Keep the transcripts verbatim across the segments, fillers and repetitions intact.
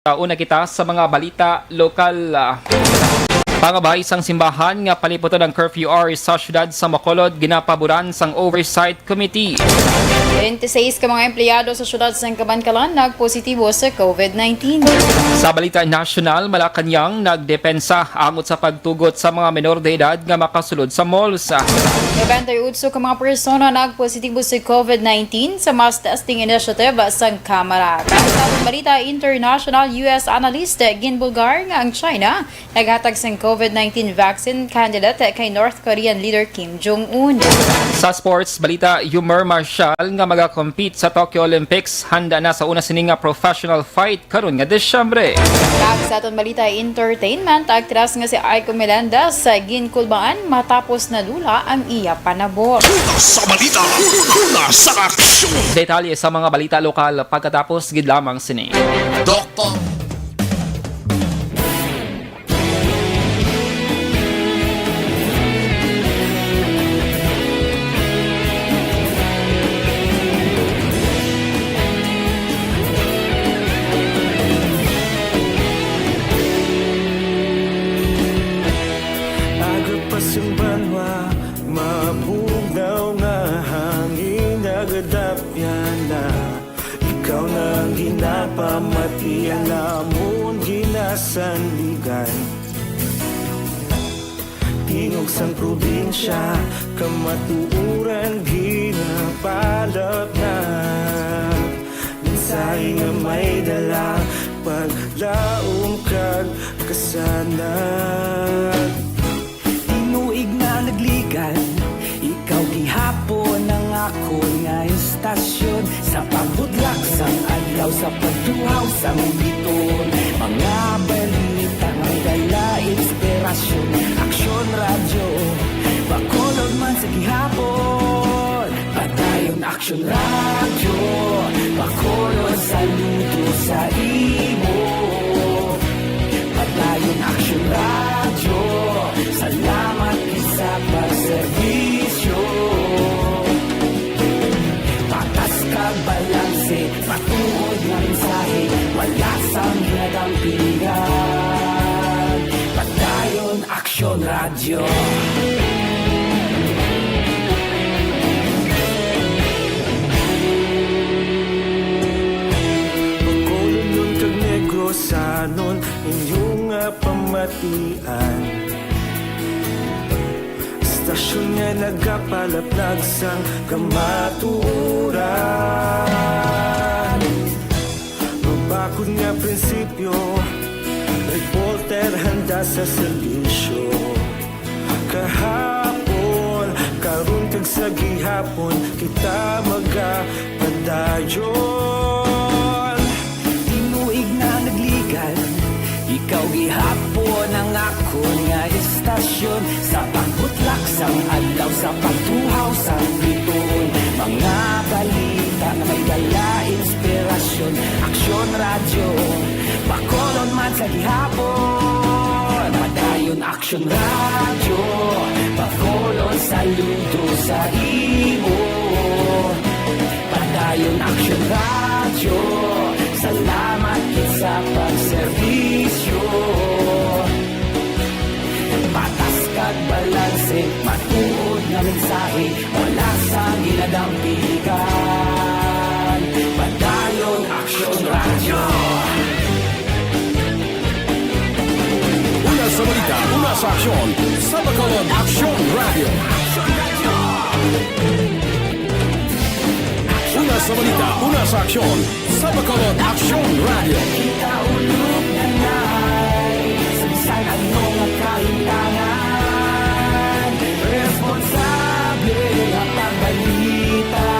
Una kita sa mga balita lokal. Pangabay sang simbahan nga paliputon ang curfew hours sa siyudad sa Bacolod, ginapaboran sang Oversight Committee. Twenty-six ka mga empleyado sa siyudad sang Kabankalan nagpositibo sa COVID nineteen. Sa balita nasyonal, Malacañang nagdepensa angot sa pagtugot sa mga menor de edad nga makasulod sa malls. Nobenta y otso ka mga persona nagpositibo sa COVID nineteen sa mass testing initiative sang Kamara. Kag sa atong balita international, U S analyst Gin Bulgar nga ang China naghatag sang COVID nineteen vaccine candidate kay North Korean leader Kim Jong-un. Sa sports balita, Ymer Marshall nga magakompete sa Tokyo Olympics handa na sa una sini nga professional fight karon nga Disyembre. Kag sa aton balita entertainment, aktres nga si Aiko Melendez sa ginkulbaan matapos nadula ang iya panabot. Una sa balita, una sa aksyon. Detalye sa mga balita lokal pagkatapos gid lamang sini. Doktor. Aga pa sing banwa, mabugnaw nga hangin, nagadapyan na. Ikaw na ang ginapamati, ang amon ginasandigan. Tingog sang probinsya, kamatuoran ginapalapnag. Mensahe nga may dala, paglaom kag kasanag. Tinuig na nagligan, ikaw gihapon ang akon nga istasyon. Sa pagbudlak sang adlaw, sa pagtuhaw sang bituon, mga balita may dala inspirasyon. Aksyon Radyo, Bacolod man sa gihapon. Padayon Aksyon Radyo, Bacolod, saludo sa imo. Padayon Aksyon Radyo, salamat gid sa pagserbisyo. Patas kag balanse, matuod nga mensahe, wala sang ginadampigan. Padayon Aksyon Radyo. Bacolodnon kag Negrosanon, inyo nga pamatian. Istasyon nga nagapalaplag sang kamatuoran. Mabakod nga prinsipyo, reporter handa sa serbisyo. Kahapon, karon kag sa gihapon, kita magapadayon. Tinuig na nagligan, ikaw gihapon ang akon nga istasyon. Sa pagbutlak sang adlaw, sa pagtuhaw sang bituon, mga balita nga may dala inspirasyon. Aksyon Radyo, Bacolod man sa gihapon. Padayon Aksyon Radyo, Bacolod, saludo sa imo. Padayon Aksyon Radyo, salamat gid sa pagserbisyo. Patas kag balanse, matuod nga mensahe, wala sang ginadampigan. Padayon Aksyon Radyo. Una sa balita, una sa aksyon, sa Bacolod Aksyon Radyo. Una sa balita, una sa aksyon, sa Bacolod Aksyon Radyo. Kita ulog na nai, sa bisan ano nga kahintangan, responsable nga pagbalita.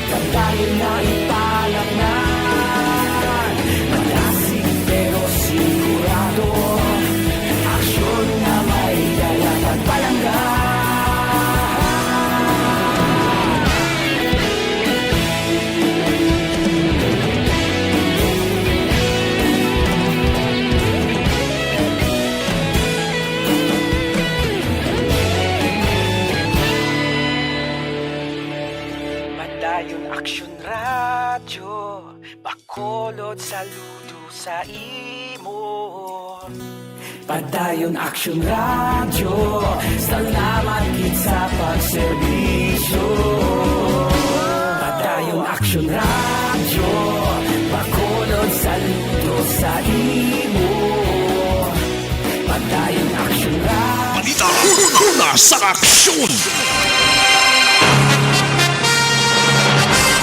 Padayon na ipalapnan, malasig pero sigurado. Aksyon nga may dala kag palangga. Sa imo. Padayon Action Radio, salamat gid sa pagserbisyo. Padayon Action Radio, Bacolod, saludo sa imo. Padayon Action Radio. Balita, una sa aksyon.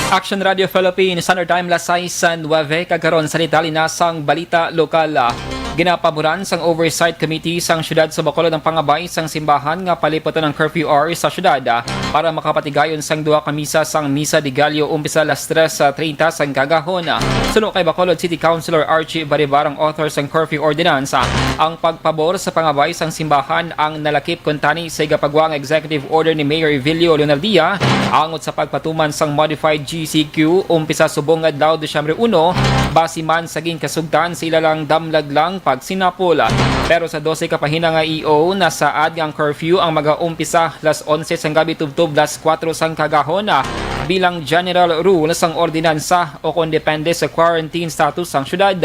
Action Radio Philippines, Standard Time, las sais nuebe, kag karon sa detalye na sang balita lokal. Ginapaboran sang Oversight Committee sang Siyudad sa Bacolod ang pangabay sang simbahan nga paliputon ang curfew hours sa siyudad, ah, para makapatigayon sang duha ka misa sang Misa de Gallo umpisa las tres treinta sang kagahon. Suno kay Bacolod City Councilor Archie Baribar, ang author sang curfew ordinance, ah, ang pagpabor sa pangabay sang simbahan ang nalakip kuntani sa igapagwa nga executive order ni Mayor Evilio Leonardia angot sa pagpatuman sang modified G C Q umpisa subong nga adlaw, Disyembre uno, basi man sa ginkasugtan sa ila lang damlag lang pagsinapol. Pero sa dose ka pahina nga E O, nasaad nga ang curfew ang magaumpisa las onse sang gabi tubtob las kuwatro sang kagahon, ah, bilang general rule sang ordinansa o kon depende sa quarantine status sang syudad.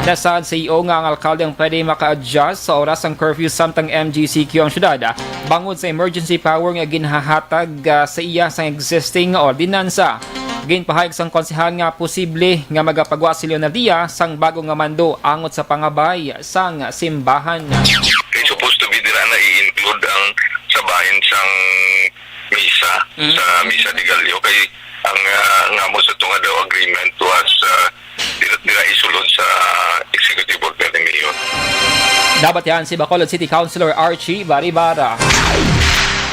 Nasaad sa E O nga ang alkalde ang pwede maka-adjust sa oras sang curfew samtang M G C Q ang syudad, ah, bangod sa emergency power nga ginhahatag, ah, sa iya sang existing nga ordinansa. Ginpahayag sang konsehal nga posible nga magapagwa si Leonardia sang bago nga mando angot sa pangabay sang simbahan. Kay supposed to be dira na i-include ang sa bahin sang misa, Mm. sa Misa de Gallo. Kay ang, ah, ang amo sa tunga daw agreement was, ah, dira, dira isulod sa executive order ni Mayor. Nabatian si Bacolod City Councilor Archie Baribara.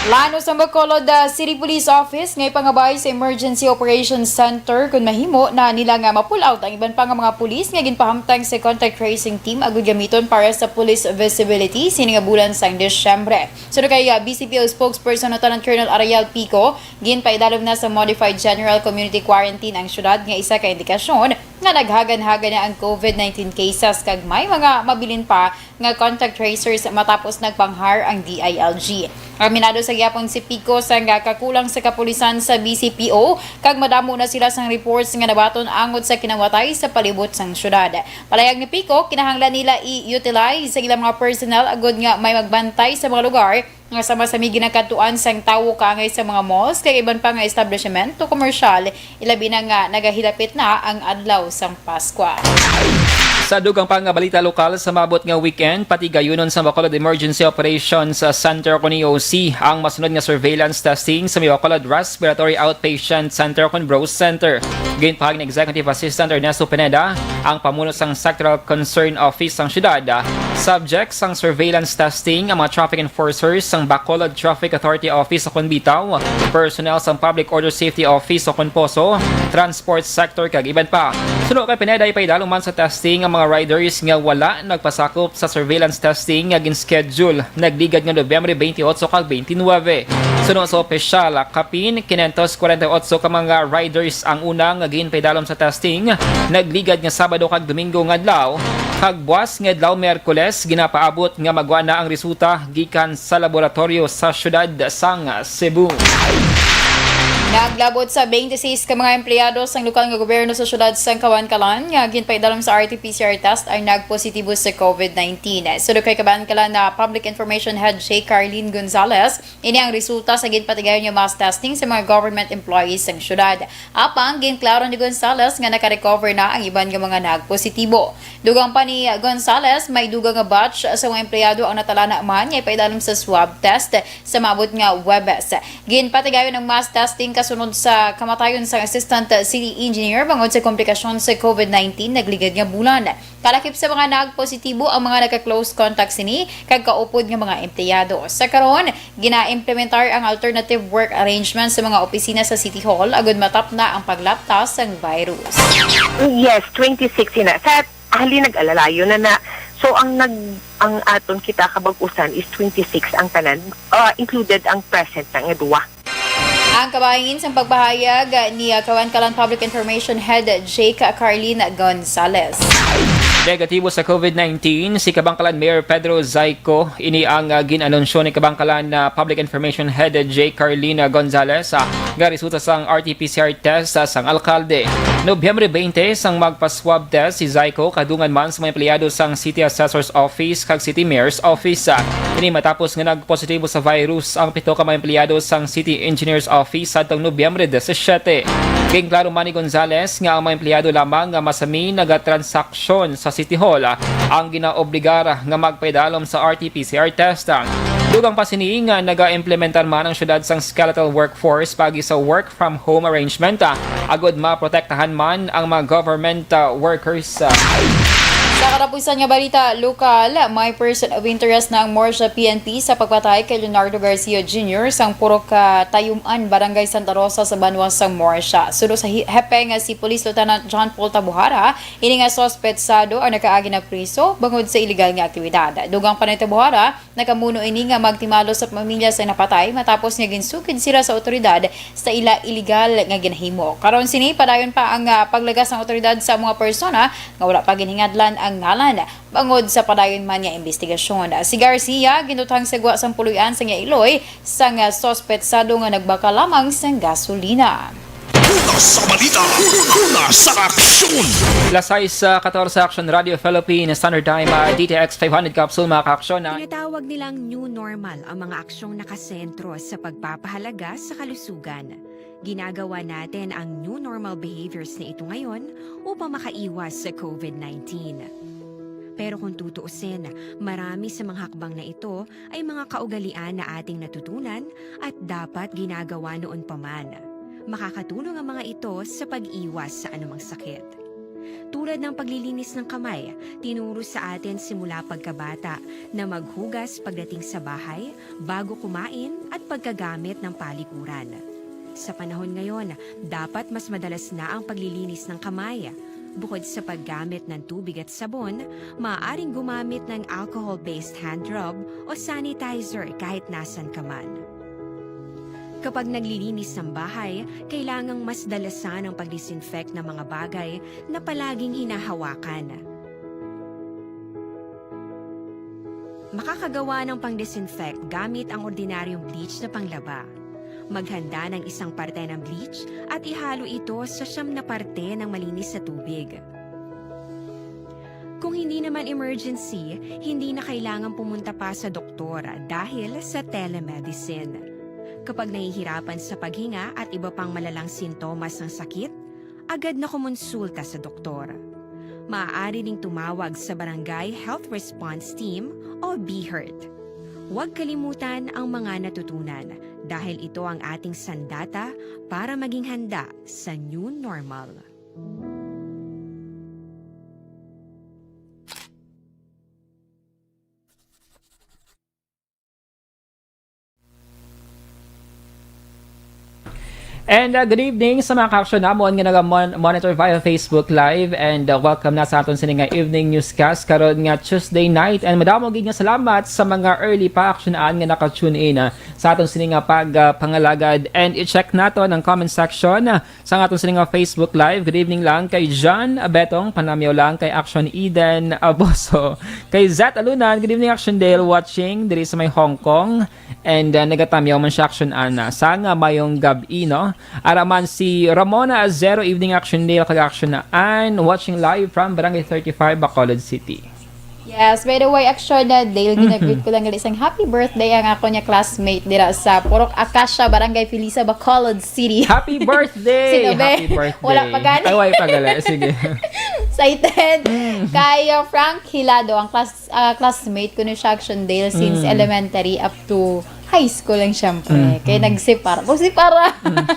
Plano sang Bacolod, ah, City Police Office nga ipangabay sa Emergency Operations Center kon mahimo na nila nga ma-pull out ang iban pa nga mga pulis nga ginpahamtang sa contact tracing team agud gamiton para sa police visibility sini nga bulan sang Disyembre. Suno kay, ah, B C P O spokesperson Lieutenant Colonel Ariel Pico, ginpaidalom na sa Modified General Community Quarantine ang syudad nga isa ka indikasyon nga naghagan-hagan na ang COVID nineteen cases kag may mga mabilin pa nga contact tracers matapos nagpang-hire ang D I L G. Aminado sa gihapon si Pico sang kakulang sa kapulisan sa B C P O kag madamo na sila sang reports nga nabaton angot sa kinamatay sa palibot sang syudad. Palayag ni Pico, kinahanglan nila i-utilize ang ilang mga personnel agud nga may magbantay sa mga lugar nga sama sa may ginakadtuan sang tawo kaangay sa mga malls kag iban pa nga establishmento komersyal, ilabi na nga nagahilapit na ang adlaw sang Paskwa. Sa dugang pa nga balita lokal, sa maabot nga weekend, patigayunon sa Bacolod Emergency Operations Center kon E O C ang masunod nga surveillance testing sa may Bacolod Respiratory Outpatient Center kon BROS Center. Ginpahayag ni Executive Assistant Ernesto Pineda, ang pamuno sang Sectoral Concern Office sang syudad, subject sang surveillance testing ang mga traffic enforcers sang Bacolod Traffic Authority Office sa Conbitaw, personnel sang Public Order Safety Office o kon POSO, transport sector kag iban pa. Suno kay Pineda, ipaidalom man sa testing ang mga riders nga wala nagpasakop sa surveillance testing nga gin-schedule nagligad nga Nobyembre twenty-eight kag twenty-nine. Suno sa opisyal, kapin quinientos kwarenta y ocho ka mga riders ang una nga ginpaidalom sa testing nagligad nga Sabado kag Domingo nga adlaw, kag buas nga adlaw, Miyerkules, ginapaabot nga magwa na ang resulta gikan sa laboratoryo sa siyudad sang Cebu. Naglabot sa twenty-six ka mga empleyado sang lokal nga gobyerno sa siyudad sang Kabankalan nga ginpaidalom sa R T P C R test ang nagpositibo sa COVID nineteen. Suno kay Kabankalan na Public Information Head J Carlin Gonzalez, ini ang resulta sa ginpatigayon nga mass testing sa mga government employees sang siyudad. Apang ginklaro ni Gonzalez nga naka-recover na ang iban nga mga nagpositibo. Dugang pa ni Gonzalez, may dugang nga batch sa mga empleyado ang natalana man nga ipaidalom sa swab test sa maabot nga Huwebes. Ginpatigayon ang mass testing kasunod sa kamatayon sang assistant city engineer bangod sa komplikasyon sa COVID nineteen nagligad nga bulan. Kalakip sa mga nagpositibo ang mga nagka-close contact sini kag kaupod nga mga empleyado. Sa karon, gina-implementar ang alternative work arrangement sa mga opisina sa City Hall agud matapna ang paglaptas sang virus. Yes, twenty-six ina. Sa hali nag-alalayo na na. So ang nag ang aton kita kabag-usan is twenty-six ang tanan, ah, included ang present na nga duwa. Ang kabahin sang pagpahayag ni, ah, Kabankalan Public Information Head Jake Carlin Gonzalez. Negatibo sa COVID nineteen si Kabankalan Mayor Pedro Zayco. Ini ang, ah, gin-anunsyo ni Kabankalan na Public Information Head J Carlina Gonzalez, ah, nga resulta sang R T P C R test, ah, sang alkalde. Nobyembre twenty sang magpa-swab test si Zayco kadungan man sa mga empleyado sang City Assessor's Office kag City Mayor's Office. Ah, ini matapos nga nagpositibo sa virus ang pito ka mga empleyado sang City Engineer's Office sadtong Nobyembre disisiete. Ginklaro man ni Gonzalez nga ang mga empleyado lamang nga masami nagatransaksyon aksyon sa City Hall ang ginaobligar nga magpaidalom sa R T P C R test. Dugang pa sini nga naga-implementar man ang siyudad sang skeletal workforce paagi sa work from home arrangement, agod maprotektahan man ang mga government, ah, workers. Sa katapusan nga balita lokal, may person of interest na ang Morsha P N P sa pagpatay kay Leonardo Garcia Junior sang Purok Katayuman, Barangay Santa Rosa sa banwa sa Morsha. Suno sa hi-, hepe nga si Police Lieutenant John Paul Tabuhara, ini nga suspetsado ang nakaagi na priso bangod sa iligal nga aktibidad. Dugang pa ni Tabuhara, nakamuno ini nga magtimalo sa pamilya sa napatay matapos nga ginsugid sila sa awtoridad sa ila iligal nga ginahimo. Karon sini, padayon pa ang, ah, paglagas sang awtoridad sa mga persona nga wala pa ginhingadlan ang ngalan bangod sa padayon man nga imbestigasyon. Si Garcia ginduthang sa gwa sang puloy-an sang iya iloy sang, ah, suspetsado nga nagbakal lamang sang gasolina. Una sa balita, una sa aksyon. Alas sais katorse, Aksyon Radio Philippines, Standard Time, ah, D T X five hundred Capsule, mga kaaksyon, ah. Tinatawag nilang new normal ang mga aksyong nakasentro sa pagpapahalaga sa kalusugan. Ginagawa natin ang new normal behaviors na ito ngayon upang makaiwas sa COVID nineteen. Pero kung tutuusin, marami sa mga hakbang na ito ay mga kaugalian na ating natutunan at dapat ginagawa noon pa man. Makakatulong ang mga ito sa pag-iwas sa anumang sakit. Tulad ng paglilinis ng kamay, tinuro sa atin simula pagkabata na maghugas pagdating sa bahay, bago kumain, at pagkagamit ng palikuran. Sa panahon ngayon, dapat mas madalas na ang paglilinis ng kamay. Bukod sa paggamit ng tubig at sabon, maaaring gumamit ng alcohol-based hand rub o sanitizer kahit nasan ka man. Kapag naglilinis ng bahay, kailangang mas dalasan ang pag-disinfect ng mga bagay na palaging hinahawakan. Makakagawa ng pang-disinfect gamit ang ordinaryong bleach na panglaba. Maghanda ng isang parte ng bleach at ihalo ito sa siyam na parte ng malinis na tubig. Kung hindi naman emergency, hindi na kailangan pumunta pa sa doktor dahil sa telemedicine. Kapag nahihirapan sa paghinga at iba pang malalang sintomas ng sakit, agad na kumonsulta sa doktor. Maaari ring tumawag sa Barangay Health Response Team o BHERT. Huwag kalimutan ang mga natutunan dahil ito ang ating sandata para maging handa sa new normal. And, uh, good evening sa mga kaaksyon namon nga naga-mon-, monitor via Facebook Live. And, uh, welcome na sa aton sini nga evening newscast karon nga Tuesday night. And madamo gid nga salamat sa mga early pa aksyonan nga naka-tune in, uh, sa aton sini nga pag, uh, pangalagad. And i-check nato ang comment section, uh, sa aton sini nga Facebook Live. Good evening lang kay John Abetong, panamyaw lang kay Action Eden Aboso, kay Zat Alunan. Good evening, Action Dale, watching diri sa may Hong Kong. And, uh, nagatamyaw man siya, Action Ana. Sa nga mayong gab-i, no? Ara man si Ramona Azero, evening, Action Dale, kag Action Ann, watching live from Barangay thirty-five, Bacolod City. Yes, by the way, Action Dale, mm-hmm, ginagreet ko lang gali sang happy birthday ang ako niya classmate dira sa Purok Acacia, Barangay Felisa, Bacolod City. Happy birthday! Sino, be? Happy birthday! Wala pa gani. Ay, wala pa gali. Sige. Excited. Mm. Kay, uh, Frank Hilado, ang class ah, classmate ko ni siya, Action Dale, since, mm, elementary up to high school lang, syempre. Mm, kaya, mm, nagsipar-, kung sipara. Mm.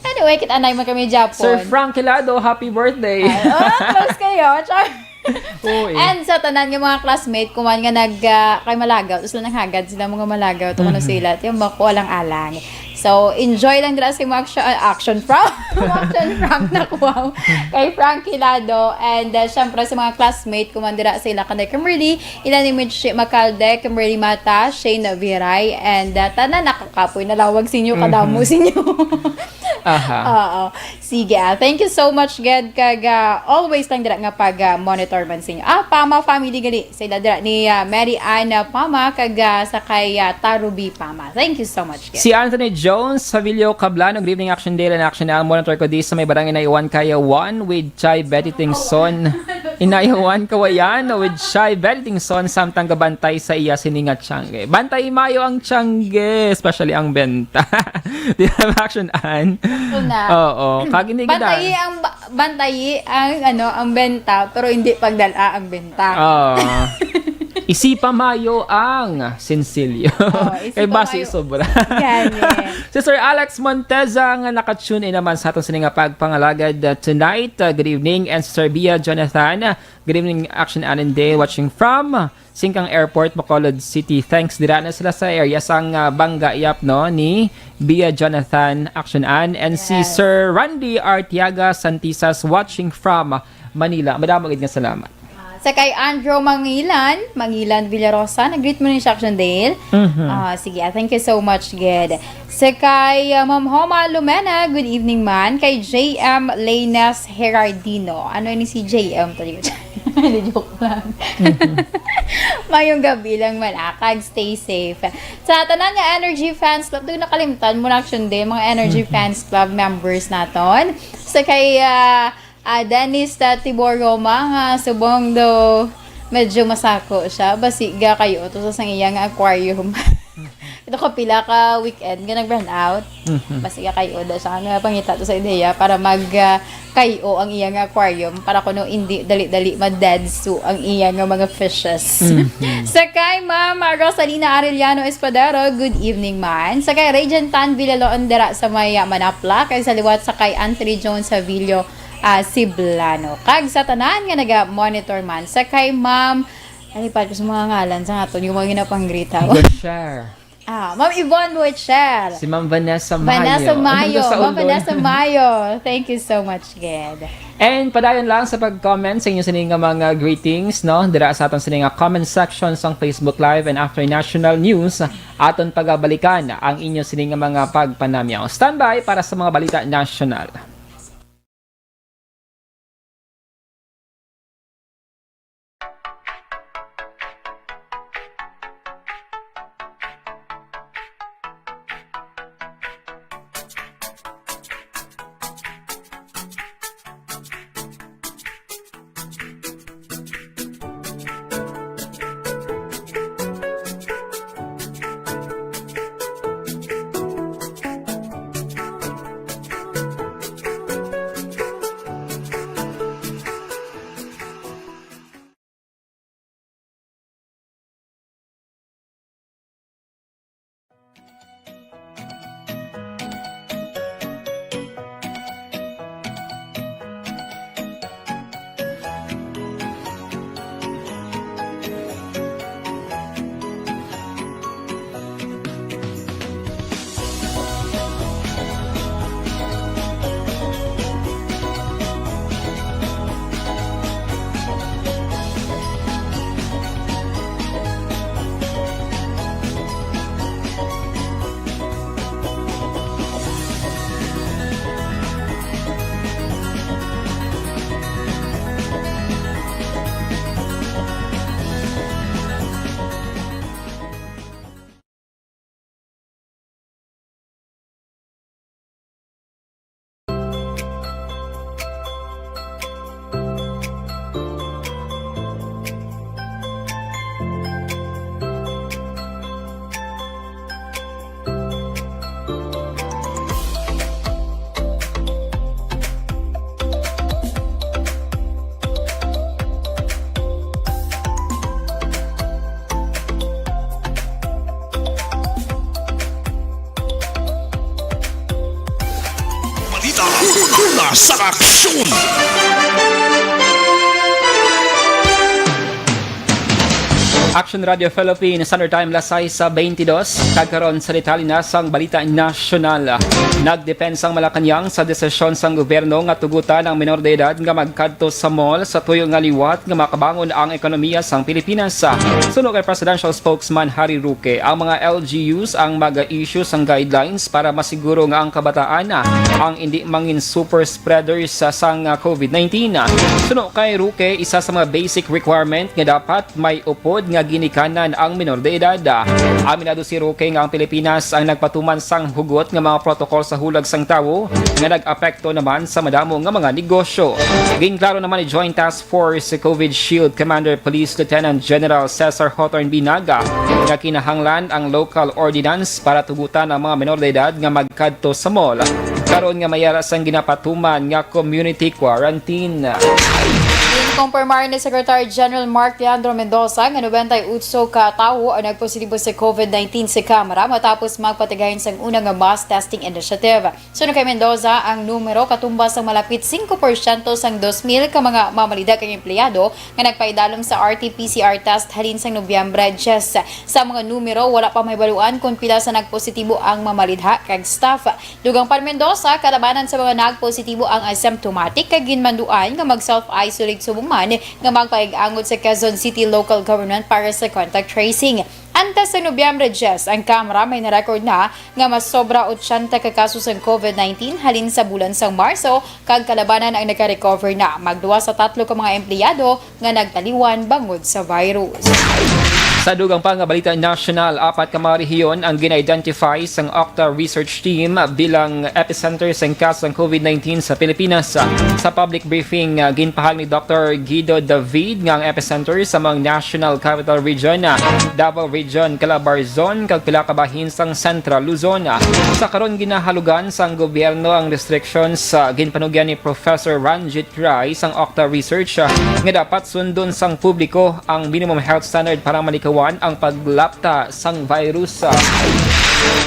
Anyway, kita na man kami Japon. Sir Frank Hilado, happy birthday. Ay, oh, close kayo. Char. Uy. And sa tanan nga mga classmate ko man nga nag, ah, kay Malagaw, tapos lang naghagad sila mga Malagaw, to kuno, mhm, sila, yung bako alang-alang. So, enjoy lang dira sa mga action, ah, action prank. Action prank na kuwaw kay Frankie Lado. And, uh, syempre, sa mga classmate, kung man dira sila kanay Kimberly, ila ni Mitch Macalde, Kimberly Mata, Shane Viray, and, uh, tanan nakakapoy na lawag sinyo, kadamo sinyo. Aha. Oo. Sige, ah. Thank you so much, Ged, kag, ah, always lang dira nga pag, ah, monitor man sinyo. Ah, Pama family gali. Sila dira ni, ah, Mary Ann, ah, Pama, kag, ah, sa kay, ah, Tarubi Pama. Thank you so much, Ged. Si Anthony Jones, Savilio Cablano, good evening, Action Daily and Action Al. Monitor ko di sa may barangay Inayuan, Kayawan, with Chai Betty Tingson. Inayuan, Kawayan, with Chai Betty Tingson, samtang gabantay sa iya sini nga tiangge. Bantay mayo ang tiangge, especially ang benta. Di ba, Action Ann? Ito na. Oo. Kag hindi Bantayi gidaan. ang ba-, bantayi ang, ano, ang benta, pero hindi pagdala ang benta. Oo. Isipa mayo ang sinsilyo. Oo, isipa Kay basi mayo. sobra. Gani. Si Sir Alex Monteza nga naka-tune in naman sa aton sini nga pagpangalagad, uh, tonight. Uh, good evening. And si Sir Bia Jonathan, uh, good evening, Action Ann and Day, watching from Singkang Airport, Bacolod City. Thanks, dira na sila sa area sang, ah, Bangga Yap, no, ni Bia Jonathan, Action Ann, and si Yes. Sir Randy Artiaga Santisas, watching from Manila. Madamo gid nga salamat. Ah, sa kay Andrew Mangilan, Mangilan Villarosa, nag-greet mo ni siya, Action Dale. Mhm. Ah, sige, ah, thank you so much, Ged. Sa kay, ah, Ma'am Homa Lumena, good evening, man. Kay J M Laines Herardino. Ano ni si J M to yun? Hindi, joke lang. Mhm. Mayong gabi lang, malakag. Stay safe. Sa tanan nga Energy Fans Club, doon nakalimtan mo na, Action Day, mga Energy Mhm. Fans Club members naton. Sa kay, ah, ah, Dennis, ah, Tibor Roma, nga subong do medyo masako siya. Basi ga kayo, to sa sang iya nga aquarium. Ito ka pila ka weekend nga nag-brand out. Mhm. Basi ka kayo da siya nga pangita to sa ideya para mag, ah, kayo ang iya nga aquarium para kuno hindi dali-dali ma-dead so ang iya nga mga fishes. Mhm. Sa kay Ma'am Rosalina Arellano Espadero, good evening, man. Sa kay Regent Tan Villaloon dira sa may, ah, Manapla, kay sa liwat sa kay Anthony Jones Savillo, ah, Siblano. Kag sa tanan nga naga-monitor man. Sa kay Ma'am, nalipad ko sa mga ngalan sa aton, yung mga ginapangrita. Go share. Ah, Ma'am Yvonne Buichel. Si Ma'am Vanessa Mayo. Vanessa Mayo. Nandun sa Ma'am Ulon. Vanessa Mayo. Thank you so much, Ged. And padayon lang sa pag-comment sa inyo sini nga mga greetings, no? Dira sa aton sini nga comment section sa Facebook Live and after national news, aton pagabalikan ang inyo sini nga mga pagpanamyaw. Standby para sa mga balita national. Balita, una sa aksyon. Action Radio Philippines, Standard Time, las sais sa twenty-dos. Kag karon sa detalye na sang balita nasyonal. Nagdepensa ang Malacañang sa desisyon sang gobyerno nga tugutan ang menor de edad nga magkadto sa mall sa tuyo nga liwat nga makabangon ang ekonomiya sang Pilipinas. Suno kay Presidential Spokesman Harry Roque, ang mga L G Us ang mag-issue sang guidelines para masiguro nga ang kabataan ang indi mangin super spreaders sa sang COVID nineteen. Suno kay Roque, isa sa mga basic requirement nga dapat may upod nga ginikanan ang menor de edad. Aminado si Roque nga ang Pilipinas ang nagpatuman sang hugot nga mga protocol sa hulag sang tawo nga nag-apekto naman sa madamo nga mga negosyo. Ginklaro naman ni Joint Task Force COVID Shield Commander Police Lieutenant General Cesar Hotorn Binaga nga kinahanglan ang local ordinance para tugutan ang mga menor de edad nga magkadto sa mall karon nga may ara sang ginapatuman nga community quarantine. Ginkumpirmar ni Secretary General Mark Leandro Mendoza nga nobenta y otso ka tawo ang nagpositibo sa COVID nineteen sa Kamara matapos magpatigayon sang una nga mass testing initiative. Suno kay Mendoza, ang numero katumbas sang malapit singko porsyento sang dos mil ka mga mamalida kag empleyado nga nagpaidalom sa R T P C R test halin sang Nobyembre diyes. Sa mga numero, wala pa mahibaluan kon pila sa nagpositibo ang mamalidha kag staff. Dugang pa ni Mendoza, kalabanan sa mga nagpositibo ang asymptomatic kag ginmanduan nga mag-self-isolate subong man nga magpaig-angot sa Quezon City Local Government para sa contact tracing. Antes sa Nobyembre diyes, ang Kamara may na-record na nga mas sobra ochenta ka kaso sang COVID nineteen halin sa bulan sang Marso, kag kalabanan ang naka-recover na. Magduwa sa tatlo ka mga empleyado nga nagtaliwan bangod sa virus. Sa dugang pa nga balita nasyonal, apat ka mga rehiyon ang gina-identify sang Octa Research Team bilang epicenter sang kaso sang COVID nineteen sa Pilipinas. Sa public briefing, ah, ginpahayag ni Doctor Guido David nga ang epicenter sa mga National Capital Region, ah, Davao Region, Calabarzon, kag pila ka bahin sang Central Luzon. Sa karon, ginahalugan sang gobyerno ang restrictions sa ginpanugyan ni Professor Ranjit Rai sang Octa Research, ah, nga dapat sundon sang publiko ang minimum health standard para malikawan ang paglapta sang virus.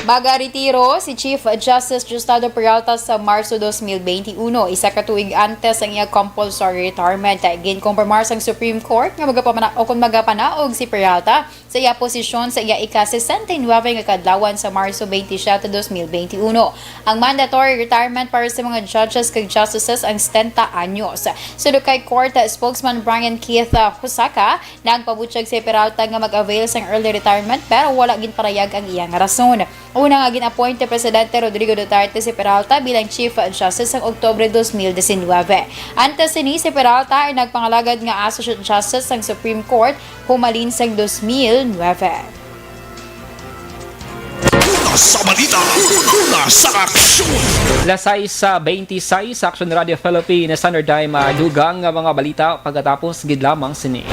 Magaretiro si Chief Justice Diosdado Peralta sa Marso dos mil benti uno, isa ka tuig antes ang iya compulsory retirement. Ginkumpirmar sang Supreme Court nga magapamana-, o kung magapanaog si Peralta sa iya posisyon sa iya ika-sesenta y nuebe nga kadlawan sa Marso twenty-seven, dos mil twenty-one. Ang mandatory retirement para sa mga judges kag justices ang setenta anyos. Suno kay Court Spokesman Brian Keith, uh, Hosaka, nagpabutyag si Peralta nga mag-avail sang early retirement pero wala ginparayag ang iya nga rason. Una nga gin-appoint ni Presidente Rodrigo Duterte si Peralta bilang Chief Justice sang Oktubre dos mil disinwebe. Antes sini, si Peralta ay nagpangalagad nga Associate Justice sang Supreme Court humalin sang dos mil nuebe. Una sa balita, una sa aksyon. Las sais sa twenty-sais, Action Radio Philippines, Standard Time, ah, dugang nga mga balita pagkatapos gid lamang sini.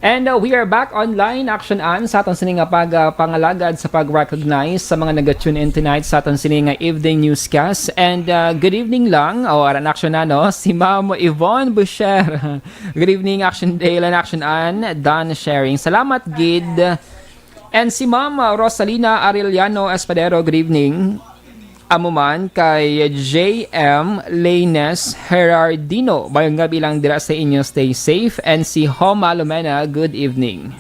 And, uh, we are back online, Action Ann, sa aton sini nga pag, uh, pangalagad sa pag-recognize sa mga nag-tune in tonight sa aton sini nga evening newscast. And, uh, good evening lang. O, aran Action Ann, no? Si Ma'am Yvonne Busher. Good evening, Action Dale and Action Ann. Done sharing. Salamat gid. And si Ma'am, uh, Rosalina Arellano Espadero, good evening. Amo man kay J M Lanes Herardino. Maayong gabi lang dira sa inyo. Stay safe. And si Homa Lumena, good evening.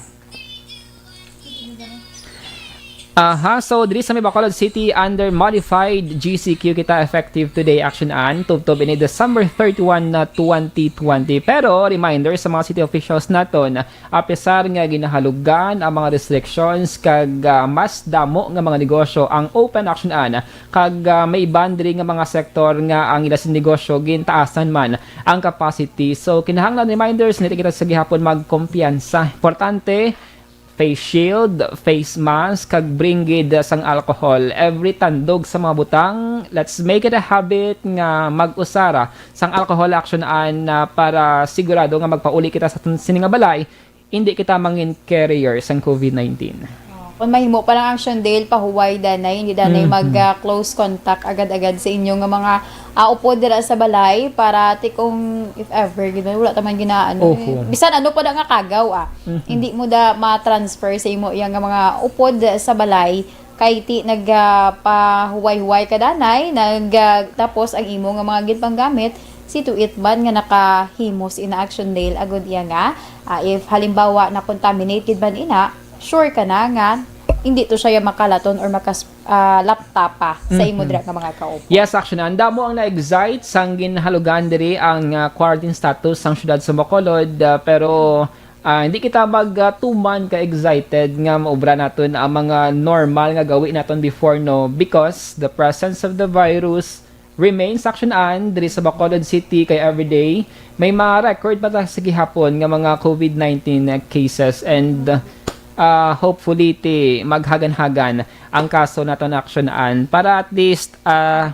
Aha, so diri sa may Bacolod City, under modified G C Q kita, effective today, Action Ann, tubtob ini December thirty-one na twenty twenty. Pero reminder sa mga city officials naton, apesar nga ginahalugan ang mga restrictions kag, ah, mas damo nga mga negosyo ang open, Action Ann, kag, ah, may iban diri nga mga sektor nga ang ila sing negosyo gintaasan man ang capacity. So, kinahanglan reminders, hindi kita sa gihapon magkumpiyansa. Importante, face shield, face mask, kag bring gid sang alcohol. Every tandog sa mga butang, let's make it a habit nga mag-usara sang alcohol, Action Ann, ah, para sigurado nga magpauli kita sa tun-, sini nga balay, hindi kita mangin carrier sang COVID nineteen. Oh, kung mahimo pa lang, Action Dale, pahuway danay, hindi danay Mhm. mag, ah, close contact agad-agad sa inyo nga mga, ah, upod dira sa balay para ti kung if ever, gid, wala ta man ginaano, eh. Oho. Bisan ano pa da nga kagaw, ah. Mhm. Hindi mo da ma-transfer sa imo iya nga mga upod sa balay Kay ti nagapahuway-huway ka danay, nag, ah, tapos ang imo nga mga ginpanggamit, see to it man nga nakahimo si ina Action Dale, agod iya nga, ah, if halimbawa na-contaminate gid man ina, sure ka na nga hindi to siya makalaton or makas-, ah, laptapa sa imo Mhm. dira nga mga kaupo. Yes, Action Ann. Damo ang na-excite sang ginhalugan diri ang, ah, quarantine status sang siyudad sa Bacolod, ah, pero, ah, hindi kita mag, ah, tuman ka-excited nga maubra naton ang mga normal nga gawi naton before, no? Because the presence of the virus remains, Action Ann, diri sa Bacolod City kay everyday may mga record pa ta sa gihapon nga mga covid nineteen cases and, ah, hopefully ti maghagan-hagan ang kaso naton, Action Ann, para at least, ah,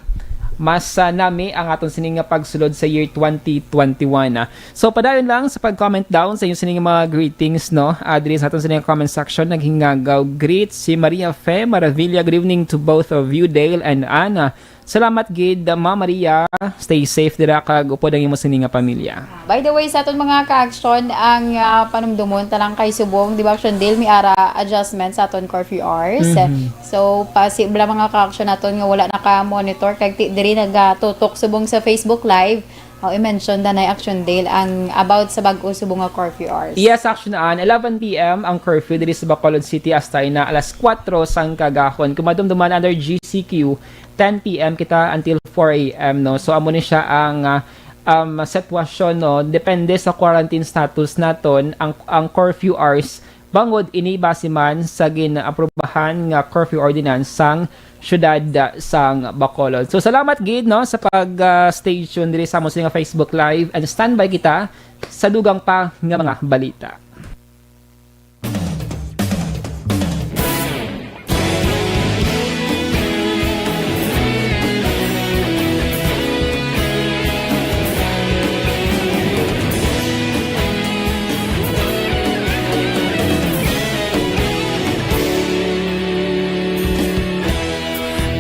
mas, ah, nami ang aton sini nga pagsulod sa year twenty twenty-one, ah. So, padayon lang sa pag-comment down sa inyong sini nga mga greetings, no? Ah, diri sa aton sini nga comment section, naghingagaw greet si Maria Fe Maravilla. Good evening to both of you, Dale and Anna. Salamat gid, Ma'am Maria. Stay safe dira kag upod ang imo sini nga pamilya. By the way, sa aton mga ka-action, ang, ah, panumdumon ta lang kay subong, di ba, Action Dale, may ara adjustment sa aton curfew hours. Mhm. So, pa si bala mga ka-action naton nga wala naka-monitor kag ti diri nagatutok subong sa Facebook Live. Oh, i-mention danay, Action Dale, ang about sa bag-o subong nga curfew hours. Yes, Action Ann, eleven P M ang curfew diri sa Bacolod City hasta ina alas kuwatro sang kagahon. Kung madumduman under G C Q, ten P M kita until four A M, no? So, amo ni siya ang, ah, um, sitwasyon, no? Depende sa quarantine status naton ang, ang curfew hours, bangod ini base man sa gin-aprubahan nga curfew ordinance sang siyudad, ah, sang Bacolod. So, salamat gid, no, sa pag, ah, stay tuned diri sa amo sini nga Facebook Live, and standby kita sa dugang pa nga mga balita.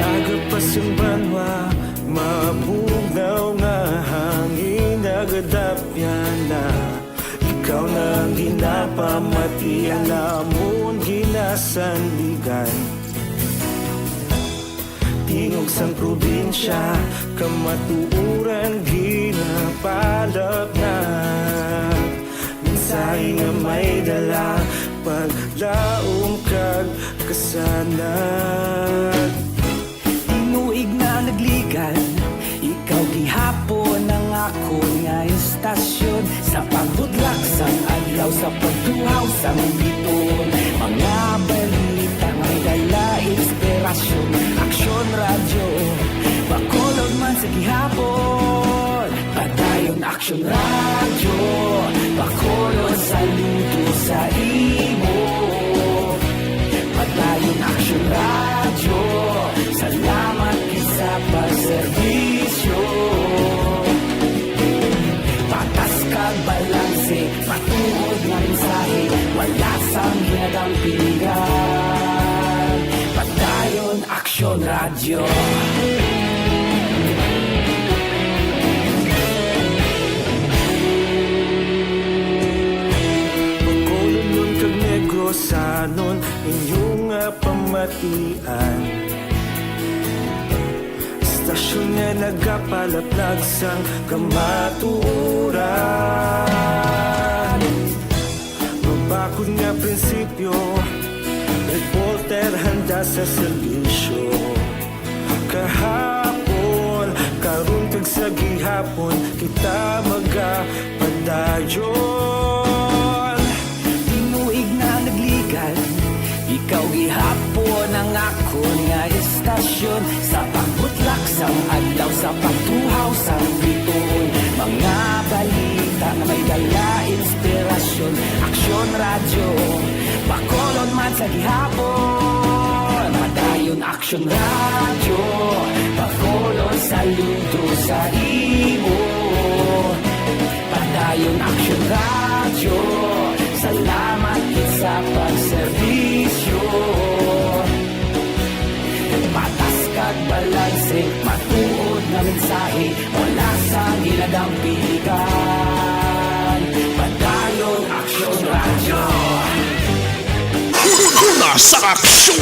Aga pa sing banwa, mabugnaw nga hangin, nagadapyan na. Ikaw na ang ginapamati, ang amon ginasandigan. Tingog sang probinsya, kamatuoran ginapalapnat. Mensahe nga may dala, paglaom kag kasanag. Tinuig na nagligan, ikaw gihapon ang akon nga istasyon. Sa pagbudlak sang adlaw, sa pagtuhaw sang bituon, mga balita may dala inspirasyon. Aksyon Radyo, Bacolod man sa gihapon. Padayon Aksyon Radyo, Bacolod saludo sa imo. Padayon Aksyon Radyo, salamat gid sa pagserbisyo. Patas kag balanse, matuod nga mensahe, wala sang ginadampigan. Padayon Aksyon Radyo. Bacolodnon kag Negrosanon, inyo nga pamatian. Istasyon nga nagapalaplag sang kamatuoran. Mabakod nga prinsipyo, reporter handa sa serbisyo. Kahapon, karon kag sa gihapon, kita magapadayon. Tinuig na nagligan, ikaw gihapon ang akon nga istasyon. Sa pagbutlak sang adlaw, sa pagtuhaw sang bituon, mga balita nga may dala inspirasyon. Aksyon Radyo, Bacolod man sa gihapon. Padayon Aksyon Radyo, Bacolod saludo sa imo. Padayon Aksyon Radyo, salamat gid sa pagserbisyo. Patas kag balanse, matuod nga mensahe, wala sang ginadampigan. Padayon Aksyon Radyo. Una sa aksyon.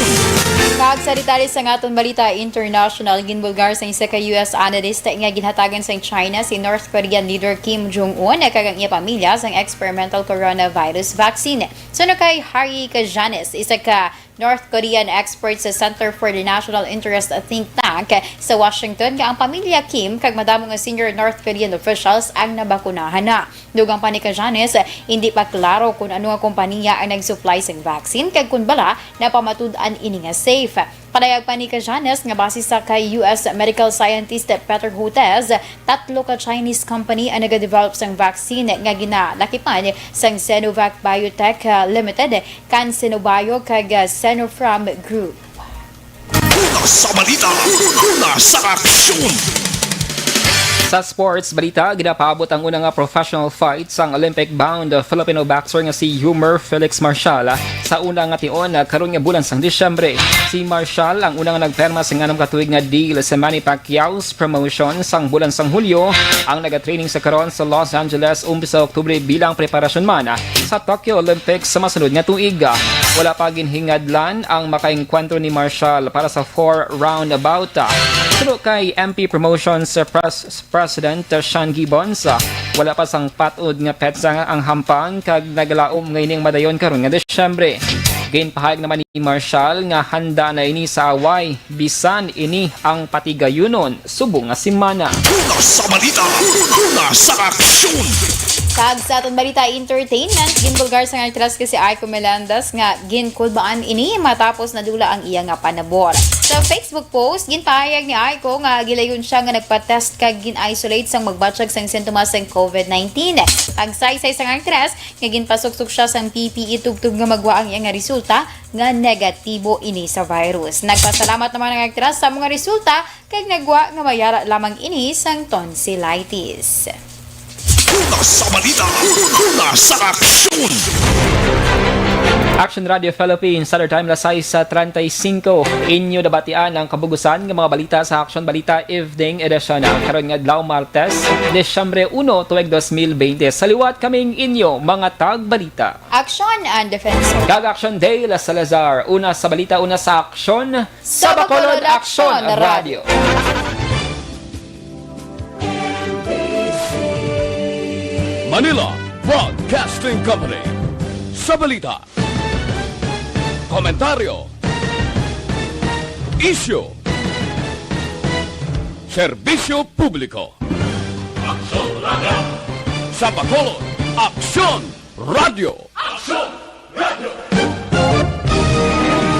Kag sa detalye sang aton balita international, ginbulgar sa isa ka U S analyst nga ginhatagan sang China si North Korean leader Kim Jong-un kag ang iya pamilya sang experimental coronavirus vaccine. Suno kay Harry Kajanis, isa ka North Korean expert sa Center for the National Interest think tank sa Washington, nga ang pamilya Kim kag madamo nga senior North Korean officials ang nabakunahan na. Dugang pa ni Kajanis, hindi pa klaro kon ano nga kompanya ang nag-supply sang vaccine kag kon bala napamatud-an ini nga safe. Padayag pa ni Kajanis nga base sa kay U S medical scientist Peter Hotez, tatlo ka Chinese company ang nagadevelop sang vaccine nga ginalakipan sang Sinovac Biotech, ah, Limited, CanSinoBio kag, ah, Sinopharm Group. Una sa balita, una sa aksyon. Sa sports balita, ginapaabot ang una nga professional fight sang Olympic-bound Filipino boxer nga si Yumer Felix Marshall sa una nga tion karon nga bulan sang Disyembre. Si Marshall ang una nga nagperma sa anum ka tuig nga deal sa Manny Pacquiao's promotion sang bulan sang Hulyo, ang nagatraining sa karon sa Los Angeles umpisa Oktubre bilang preparasyon man sa Tokyo Olympics sa masunod nga tuig. Wala pa ginhingadlan ang makaengkwentro ni Marshall para sa four-round bout. Suno kay M P Promotions Pres-, President Sean Gibbons, wala pa sang patod nga petsa ang hampang kag nagalaom nga ining madayon karon nga Disyembre. Ginpahayag naman ni Marshall nga handa na ini sa away bisan ini ang patigayunon subong nga semana. Una sa balita, una sa aksyon. Kag sa aton balita entertainment, ginbulgar sang aktres nga si Aiko Melendez nga ginkulbaan ini matapos nadula ang iya nga panabor. Sa Facebook post, ginpahayag ni Aiko nga gilayon siya nga nagpa-test kag gin-isolate sang magbatyag sang sintomas sang covid nineteen. Ang saysay sang aktres nga ginpasuksok siya sang P P E tubtob nga magwa ang iya nga resulta nga negatibo ini sa virus. Nagpasalamat naman ang aktres sa mga resulta kag nagwa nga mayara lamang ini sang tonsillitis. Una sa balita, una sa aksyon. Action Radio Philippines, Standard Time, las sais treinta y cinco. Inyo nabatian ang kabugusan nga mga balita sa Action Balita Evening Edition. Ang karon nga adlaw, Martes, Disyembre uno, tuig dos mil bente. Sa liwat kaming inyo, mga tagbalita. Action and Defensor. Kag Action Dale Salazar. Una sa balita, una sa aksyon. Sa Bacolod Action Radio. Manila Broadcasting Company. Sa balita, komentaryo, isyu, serbisyo publiko. Aksyon Radio. Sa Bacolod, Aksyon Radio. Aksyon